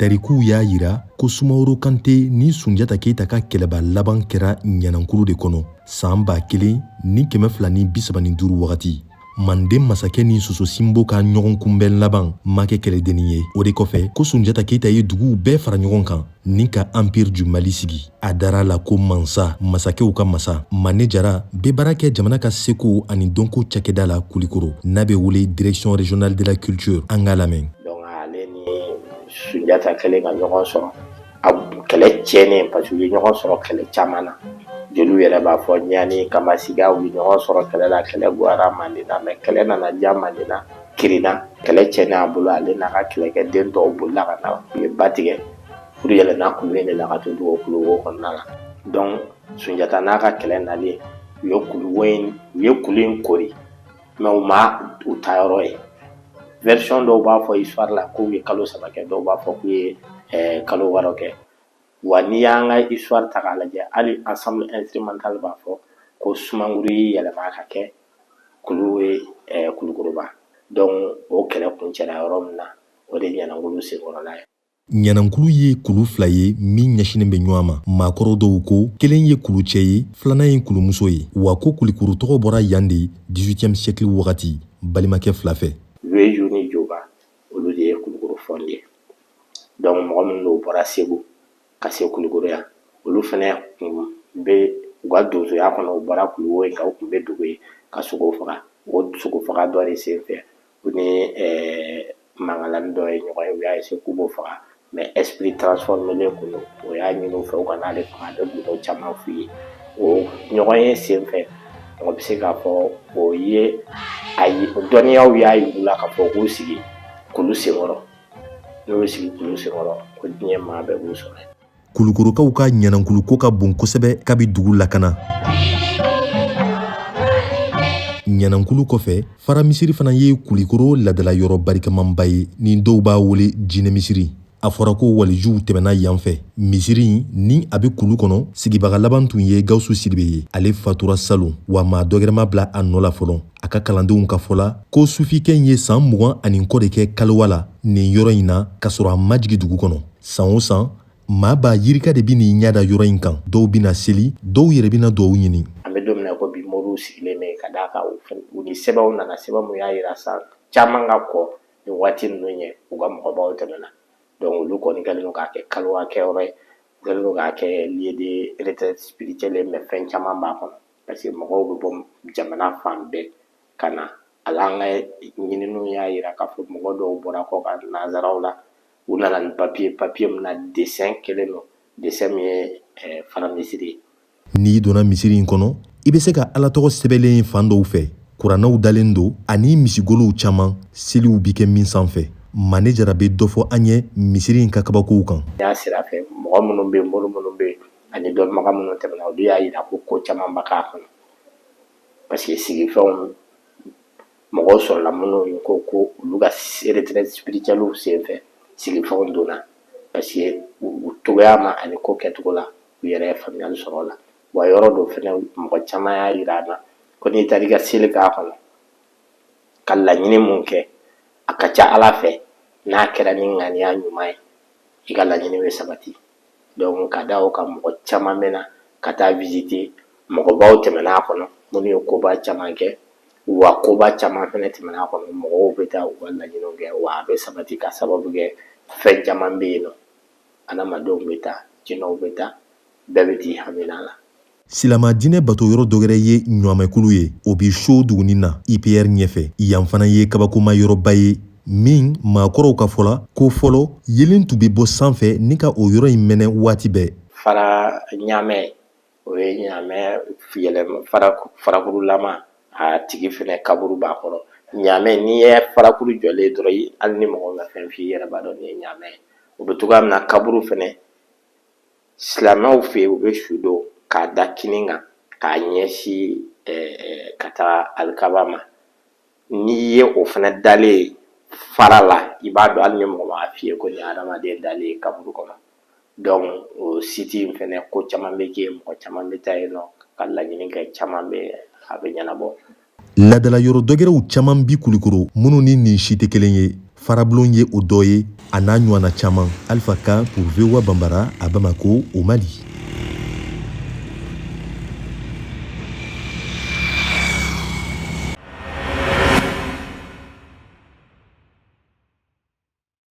Tarikuw y'a yira ko Sumaworo Kante ni Sunjata Keyita ka kɛlɛba laban kɛra Ɲanankulu de kɔnɔ san 1235 wagati. Manden masakɛ ni Soso Sinbo ka ɲɔgɔn kunbɛn laban ma kɛ kɛlɛdennin ye. O de kɔfɛ ko Sunjata Keyita ye duguw bɛɛ fara ɲɔgɔn kan ni ka Empire du Mali sigi. A dara a la ko mansa, masakɛw ka masa, Mane Jara bɛ baara kɛ jamana ka seko ani dɔnko cakɛda la Kulikoro, n'a bɛ wele Direction régionale de la culture. An k'a lamɛn. Donc ale ni Sunjata kɛlen ka ɲɔgɔn sɔrɔ, a kɛlɛ tiɲɛnen, parce que u ye ɲɔgɔn sɔrɔ kɛlɛ caman na. Jeliw yɛrɛ b'a fɔ ɲani kamasiga, u ye ɲɔgɔn sɔrɔ kɛlɛ la, kɛlɛ goyara Manden na, mais kɛlɛ nana diya Manden na, Kirina kɛlɛ tiɲɛnen a bolo, ale n'a ka kɛlɛkɛden tɔw bolila ka na, u ye ba tigɛ, furu yɛlɛnna kulu in de la ka to dugu kuluwo kɔnɔna la. Donc Sunjata n'a ka kɛlɛ nalen, u ye kuluwo in, u ye kulu in kori, mais u ma u taa yɔrɔ ye. Version dɔw b'a fɔ histoire la k'u ye kalo 3 kɛ, dɔw b'a fɔ k'u ye kalo 6 kɛ. Wa n'i y'an ka histoire ta k'a lajɛ, hali ensemble instrumental b'a fɔ ko Sumanguru y'i yɛlɛma ka kɛ kulu ye Kulukoroba. Donc o kɛlɛ kuncɛra yɔrɔ min na, o de ye Ɲanankulu senkɔrɔla ye. Ɲanankulu ye kulu fila ye min ɲɛsinnen bɛ ɲɔgɔn ma. Maakɔrɔ dɔw ko kelen ye kulucɛ ye, filanan ye kulumuso ye. Wa ko Kulikoro tɔgɔ bɔra yan de 18e siècle wagati balimakɛ fila fɛ. Weju ni Joba, olu de ye Kulukoro fondé. Donc mɔgɔ minnu n'o bɔra Segu ka se Kulukoro yan, olu fana kun bɛ u ka donsoya kɔnɔ, u bɔra kuluwo in kan, u kun bɛ dogo yen ka sogo faga. O sogo faga dɔ de sen fɛ, u ni mankalani dɔ ye ɲɔgɔn ye, u y'a essayer k'u b'o faga, mais esprit transformé kun don, o y'a ɲini u fɛ u ka n'ale faga, a bɛ gundo caman f'u ye. O ɲɔgɔn ye sen fɛ, mɔgɔ bɛ se k'a fɔ o ye a dɔnniyaw y'a yir'u la k'a fɔ k'u sigi kulu senkɔrɔ. N'u y'u sigi kulu senkɔrɔ, ko diɲɛ maa bɛɛ b'u sɔrɔ. Kulukorokaw ka ɲanankulu ko ka bon kosɛbɛ kabi dugu lakana. Ɲanankulu kɔfɛ, fara misiri fana ye Kulikoro ladala yɔrɔ barikamanba ye, ni dɔw b'a wele jinɛ misiri. A fɔra ko walijuw tɛmɛna yan fɛ. Misiri ni a bɛ kulu kɔnɔ, sigibaga laban tun ye Gawusu Sidibe ye. Ale fatura salon, wa maa dɔ gɛrɛ ma bila a nɔ la fɔlɔ. A ka kalandenw ka fɔ la ko sufikɛ in ye san 20 ani kɔ de kɛ kaliwa la nin yɔrɔ in na, k'a sɔrɔ a ma jigin dugu kɔnɔ. San o san, maa ba yirika de bɛ n'i ɲɛ da yɔrɔ in kan. Dɔw bɛna seli, dɔw yɛrɛ bɛna duwawu ɲini. An bɛ don min na ko bi, moriw sigilen bɛ ka d'a kan u ni sɛbɛnw nana, sɛbɛn min y'a yira san caman ka kɔ nin waati ninnu ɲɛ, u ka mɔgɔbaw tɛmɛna. Donc olu kɔni kɛlen don k'a kɛ kaliwa kɛyɔrɔ ye, u kɛlen don k'a kɛ lieu de retraite spirituelle ye, mais fɛn caman b'a kɔnɔ, parce que mɔgɔw bɛ bɔ jamana fan bɛɛ ka na. Hali an ka ɲininiw y'a yira k'a fɔ mɔgɔ dɔw bɔra kɔ kan, nanzaraw la, u nana ni papier, papier min na dessin kɛlen don, dessin min ye fara misiri ye. N'i donna misiri in kɔnɔ, i bɛ se ka Ala tɔgɔ sɛbɛnlen ye fan dɔw fɛ, kuranɛw dalen don ani misigolow caman, seliw bi kɛ min sanfɛ. Mane Jara bɛ dɔ fɔ an ye misiri in ka kabakow kan. Y'a sira fɛ, mɔgɔ minnu bɛ yen, mori minnu bɛ yen ani dɔnnibaga minnu tɛmɛna, olu y'a yira ko ko caman bɛ k'a kɔnɔ, parce que sigifɛnw mɔgɔw sɔrɔla minnu ko ko olu ka retraite spirituelle sen fɛ, sigifɛnw donna, parce que u togoya ma ani ko kɛcogo la, u yɛrɛ ye faamuyali sɔrɔ o la. Wa yɔrɔ dɔ fɛnɛ, mɔgɔ caman y'a yira an na ko n'i taara i ka seli k'a kɔnɔ ka laɲini mun kɛ, a ka ca Ala fɛ, n'a kɛra ni ŋaniya ɲuman ye, i ka laɲini bɛ sabati. Donc ka da o kan, mɔgɔ caman bɛ na ka taa visiter. Mɔgɔbaw tɛmɛna a kɔnɔ minnu ye koba caman kɛ, wa koba caman fɛnɛ tɛmɛna a kɔnɔ. Mɔgɔw bɛ taa u ka laɲiniw kɛ, wa a bɛ sabati ka sababu kɛ fɛn caman bɛ yen nɔ. Adamadenw bɛ taa, jinɛw bɛ taa, bɛɛ bɛ t'i hamina la. Silama diinɛ bato yɔrɔ dɔ wɛrɛ ye ɲɔamɛkulu ye, o bi so duguni na IPR ɲɛfɛ. Yan fana ye kabakoma yɔrɔba ye min maakɔrɔw ka fɔ la ko fɔlɔ yelen tun bɛ bɔ sanfɛ ni ka o yɔrɔ in mɛnɛ waati bɛɛ. Fara ɲaamɛ, o ye ɲaamɛ yɛlɛma farakurulama, a tigi fɛnɛ kaburu b'a kɔrɔ. Ɲaamɛ, n'i ye farakuru jɔlen dɔrɔn, hali ni mɔgɔ ma fɛn f'i yɛrɛ b'a dɔn nin ye ɲaamɛ ye. O bɛ cogoya min na, kaburu fɛnɛ, silamɛw fɛ yen, u bɛ su don k'a da kini kan k'a ɲɛsin ka taa alikaba ma. N'i ye o fɛnɛ dalen fara la, i b'a dɔn, hali ni mɔgɔ m'a f'i ye, ko nin ye adamaden dalen ye kaburu kɔnɔ. Donc o site in fɛnɛ, ko caman bɛ kɛ yen, mɔgɔ caman bɛ taa yen nɔ ka laɲini kɛ, caman bɛ a bɛ ɲɛnabɔ. Laadala yɔrɔ dɔgɛrɛw caman bi Kulikoro minnu ni nin si tɛ kelen ye. Farabulon ye o dɔ ye, a n'a ɲɔgɔnna caman. Alpha Ka pour VOA Bambara à Bamako, au Mali.